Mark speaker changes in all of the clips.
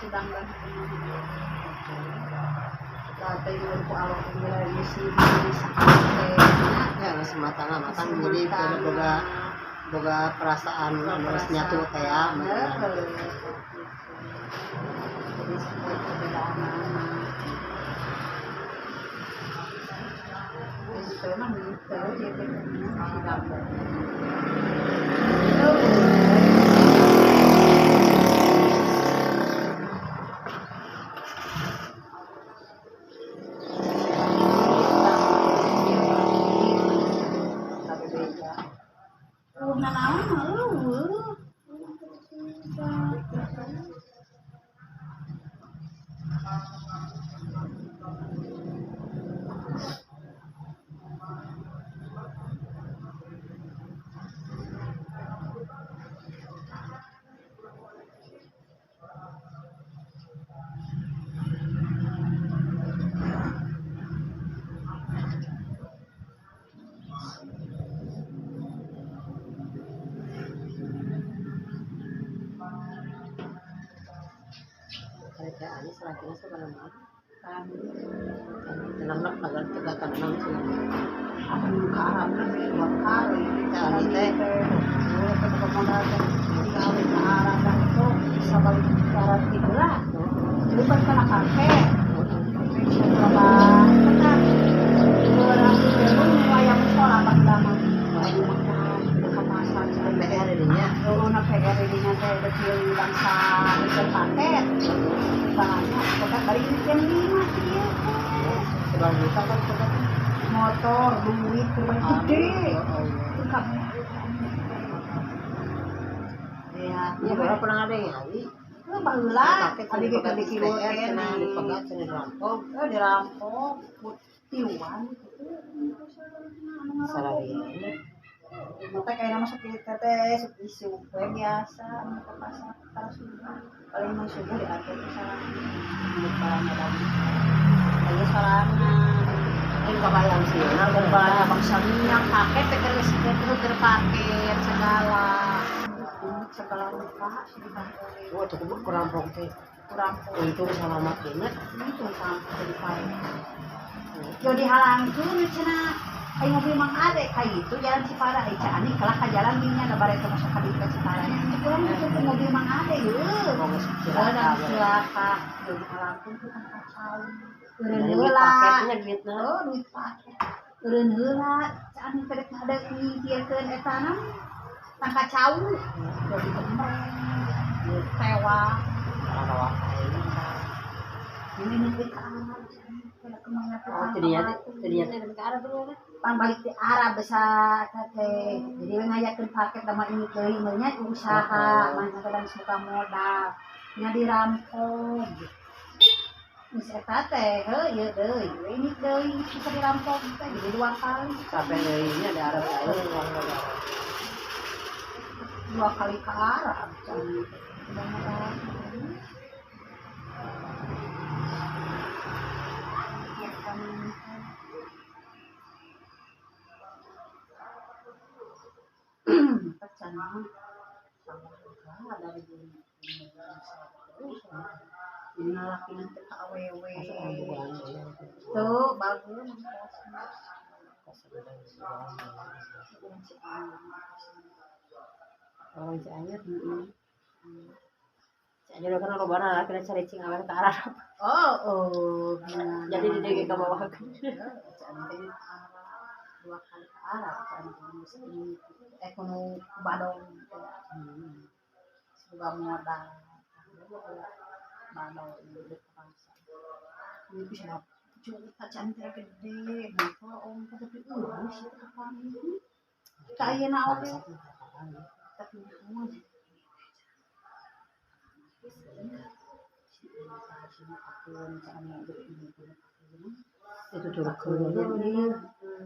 Speaker 1: Si Bambang kata ieu ku Allah nilai si sakit.
Speaker 2: Ya geus matang makan jadi boga boga perasaan harus nyatu kayak
Speaker 1: jadi sesuai perbedaan nama. Itu mah gitu ya si Bambang. Motor, duit, gede.
Speaker 2: Ya, baru pernah ada yang ngali.
Speaker 1: Lu baheula, abi ge keur dikilo
Speaker 2: cenah dipegat cenah dirampok.
Speaker 1: Oh, dirampok, tiuan gitu.
Speaker 2: Salah dia.
Speaker 1: Mata kayaknya masuk ke teh, sok isu we biasa anu ke pasar subuh. Paling mun subuh diatur ke salah. Barangnya lagi. Ayo sorangan.
Speaker 2: Ini kebayang sih,
Speaker 1: nah berbanyak bangsa minyak paket, teh geus teu paket segala. Segala rupa sih.
Speaker 2: Wah, tuh kurampok teh.
Speaker 1: Kurampok.
Speaker 2: Untung selamat dina.
Speaker 1: Untung sampai di pae. Yo dihalangkeun cenah. Ai mobil Mang Ade ka itu jalan Cipara, ai Ca Ani kalah ka jalan dinya da bare teh masuk ka dieu ka Cipara. Kurang itu ke mobil Mang Ade yeuh. Cilaka. Yo dihalangkeun tuh kan kacau. Eureun heula. Oh, duit paket. Eureun heula, Ca Ani teh rek ada nyingkirkeun eta na. Tangka cau. Yo dikemreng. Tewa. Ini nih ke Arab.
Speaker 2: Oh, tadinya teh ke Arab dulu kan?
Speaker 1: Pan balik di Arab bisa teh. Jadi we ngayakeun paket sama ini deui mah usaha, mah kadang suka modal. Nya dirampok. Geus eta teh heuh ieu deui, ini deui bisa dirampok teh jadi dua kali.
Speaker 2: Sampai deui nya di Arab deui
Speaker 1: dua kali ke Arab. Tuh bagus.
Speaker 2: Orang Cianjur, Cianjur kan lobana lah kena cari cing awer ke Arab.
Speaker 1: Oh, oh.
Speaker 2: Jadi di DG ke bawah kan.
Speaker 1: Dua kali ke Arab, Cianjur kuno Badong semoga modal Badong di pasar. Ini bisa juta cantik gede, motor om tapi urus itu kapan? Kayaknya oke. Tapi semua
Speaker 2: itu curug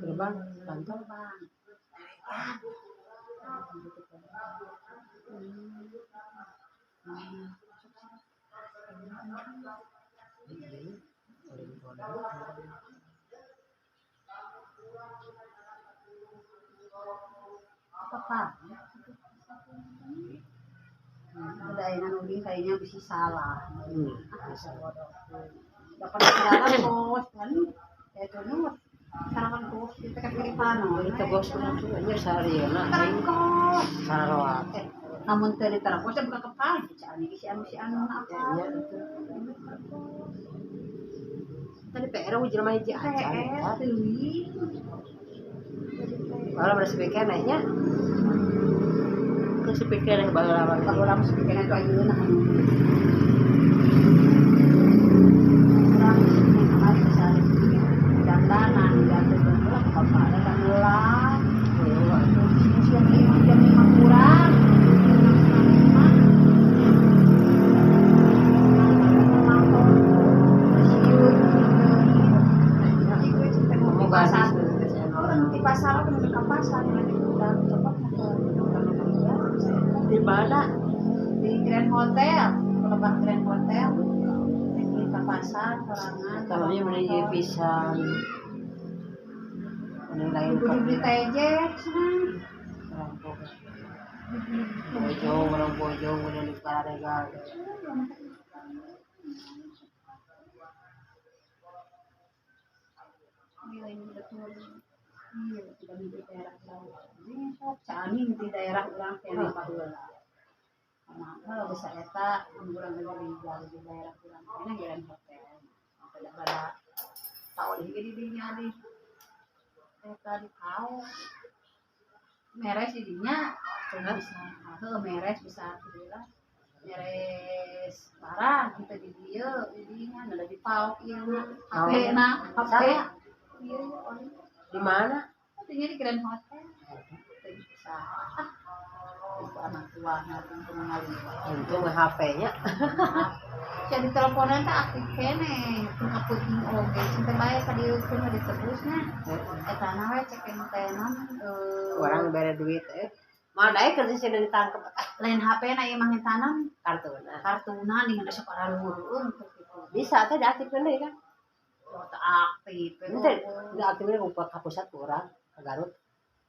Speaker 2: gerbang kantor
Speaker 1: bang. Apa? Udah ayeuna nuding kayaknya bisa salah.
Speaker 2: Bisa.
Speaker 1: Dapat sarapan kos kan. Itu nu sarapan kos kita ke kiri panon.
Speaker 2: Itu bos tuh anjir sarieuna
Speaker 1: Terang kos.
Speaker 2: Saroa.
Speaker 1: Namun teu diterang kos buka kepala si anu si anu si anu apa.
Speaker 2: Ya, itu. Tadi PR jelema hiji acan.
Speaker 1: PR teuing.
Speaker 2: Kalau berasa pikir naiknya. Terus pikir yang baheula mah.
Speaker 1: Baheula mah pikir itu ayeuna. Urang kamari bisa dandanan, dandan heula ka bapak da heula. Jam 5, jam 5 kurang. 5:30. Di pasar, aku ke pasar,
Speaker 2: di mana?
Speaker 1: Di Grand Hotel, Lebak Grand Hotel. Di pasar, sorangan.
Speaker 2: Kalau ini beli pisan. Ini lain
Speaker 1: kudu beli tejet, senang.
Speaker 2: Bojong, orang bojong, udah di Pararegal.
Speaker 1: Iya, tidak di daerah urang. Ini sok cani di daerah urang keneh baheula. Kumaha bisa eta mun urang di daerah urang keneh jalan hotel. Pada bala taolih ge di dinya di eta di pao. Meres di dinya bisa heuh meres bisa kieu lah. Meres barang kita di dieu di dinya da di pao ieu mah. HP na, HP. Ieu oleh.
Speaker 2: Di mana?
Speaker 1: Tinggal di Grand Hotel. Bisa. Itu anak tua nanti mengalir.
Speaker 2: Untung HP-nya.
Speaker 1: Jadi teleponan tak aktif kene, pun aku ing oge, sampai bae kadieukeun mah ditebusna. Eta na we cek teh non
Speaker 2: orang bere duit Mah dae kerja sih ditangkep.
Speaker 1: Lain HP na ieu mah ngintanan
Speaker 2: kartuna.
Speaker 1: Kartuna nih geus sok araruhur gitu.
Speaker 2: Bisa teh diaktifkeun deui kan?
Speaker 1: Oh, tak aktif.
Speaker 2: Ente diaktifkeun ku ka pusat urang ka Garut.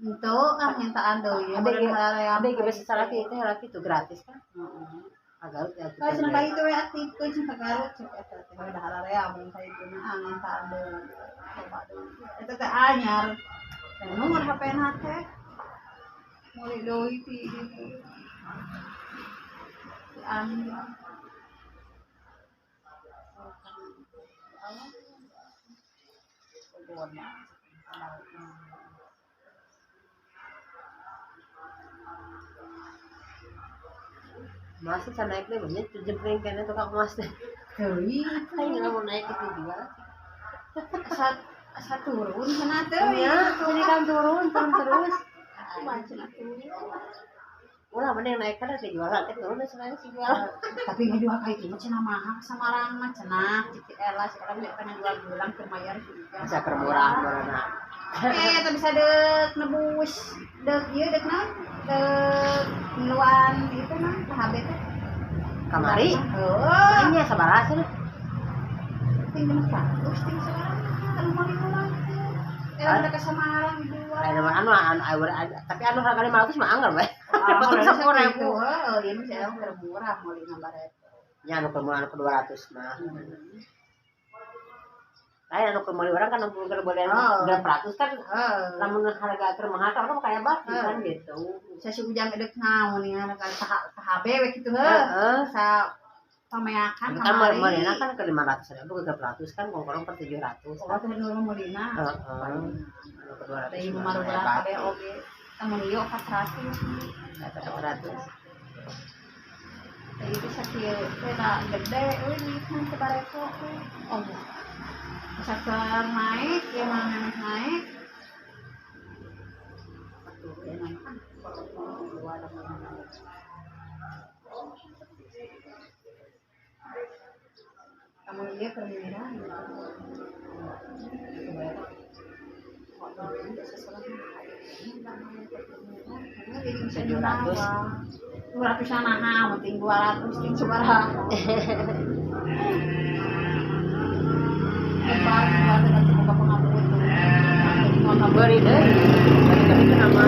Speaker 1: Henteu ah ngintaan deui.
Speaker 2: Ade ge bisa salaki teh laki itu gratis kan?
Speaker 1: Heeh.
Speaker 2: Ka Garut diaktifkeun.
Speaker 1: Kalau cenah ka itu we aktifkeun cenah ka Garut cek eta teh we da hararea mun ka itu mah ngintaan deui. Coba deui. Eta teh anyar. Nomor HP na teh. Mulai deui ti ditu. Ti anu.
Speaker 2: Masih bisa naik deh, banyak jempling kayaknya tukang emas deh.
Speaker 1: Deui,
Speaker 2: ayo nggak mau naik itu juga.
Speaker 1: Asa turun sana tuh.
Speaker 2: Iya, ini kan turun terus.
Speaker 1: Macam turun.
Speaker 2: Ulah mending naik kan ada jualan, kan turun deh sebenarnya sih jualan.
Speaker 1: Tapi nggak jual kayak gitu, cenah mahal Semarang mah cenah, cik elah sekarang beli pengen jual bulan terbayar juga.
Speaker 2: Bisa kermurah murah.
Speaker 1: Tapi bisa dek nebus, dek iya dek naon, dek ngeluan itu naon KHB teh.
Speaker 2: Kamari?
Speaker 1: Oh.
Speaker 2: Ini sabaraha cenah?
Speaker 1: Ting 500, ting sabaraha, anu meuli ulang teh. Era ke Semarang dijual.
Speaker 2: Anu anu tapi anu harga 500 mah anggar bae. Betul 10.000.
Speaker 1: Heeh, ieu mah saya murah meuli gambar eta.
Speaker 2: Nya anu keur anu 200 mah. Lain anu keur meuli urang kan keur boleh 800 kan. Lamun harga keur mahal kan kayak baki kan gitu.
Speaker 1: Saya si ujang edek naon nih ka KHB we kitu heuh.
Speaker 2: Heeh.
Speaker 1: Sa pameakan
Speaker 2: kan meulina kan ke 500.000 ke 800 kan kongkorong per 700.
Speaker 1: Oh, teh nu meulina.
Speaker 2: Heeh. Anu ke 200.
Speaker 1: Teh mah kabeh oge. Tamun ieu 400.
Speaker 2: 400.
Speaker 1: Teh itu sakieu teh da gede euy duitna teh bareko teh. Oh. Sakar naik ya mah memeh naik. Atuh ya naik ah. Dua ada kamu dia permira jadi 200 mahal penting 200 ting sabaraha lebar dua ratus buka pengabuh tuh
Speaker 2: beri deh beri ke nama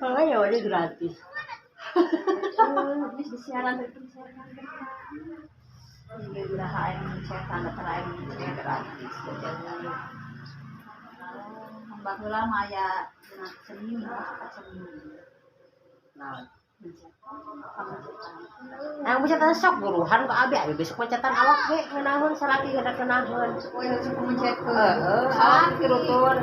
Speaker 2: Oh ya udah gratis.
Speaker 1: Geus disiaran teh pencetan. Iya, iraha aya pencetan, daftar aya mencet gratis. Baheula mah aya dina seni, suka seni.
Speaker 2: Nah,
Speaker 1: Pencetan.
Speaker 2: yang pencetan sok buruhan ke abi, abi besok pencetan awak ge ngeunaheun salaki geus ngeunaheun.
Speaker 1: Oh, ya sok mencet ke.
Speaker 2: Heeh, salaki rutur.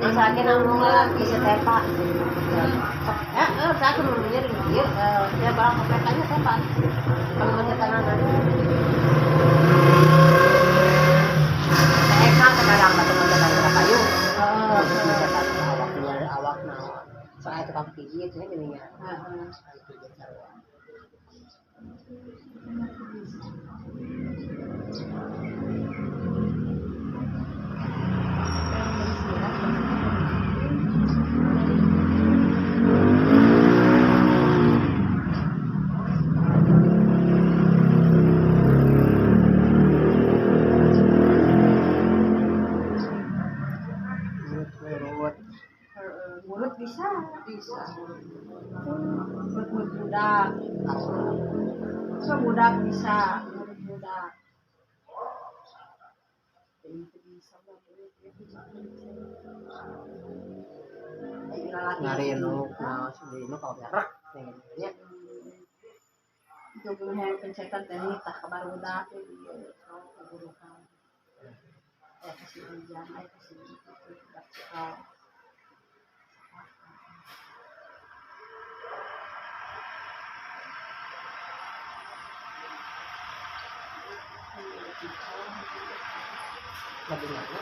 Speaker 2: Yang salaki nanggung bisa tepa. Sok heeh, salaki nu nyeri ieu ya barang kompletannya tepa. Kalau pencetanana. Eka sekarang batu pencetan ke payung.
Speaker 1: Heeh.
Speaker 2: Pencetan awak nyari awak naon. Soalnya tukang pijit nya geuning nya.
Speaker 1: Heeh.
Speaker 2: Tukang pijit sarua. Ngurut-ngurut.
Speaker 1: Ngurut bisa, bisa. Ngurut budak. So budak bisa, ngurut budak.
Speaker 2: Ngarinuk, nah, ngarinuk kalau berak, nya.
Speaker 1: Itu gue pencetan teh tah kabar budak ieu sok keburukan. Aya kasih hujan, aya kasih itu budak cikal.
Speaker 2: Lagi mana?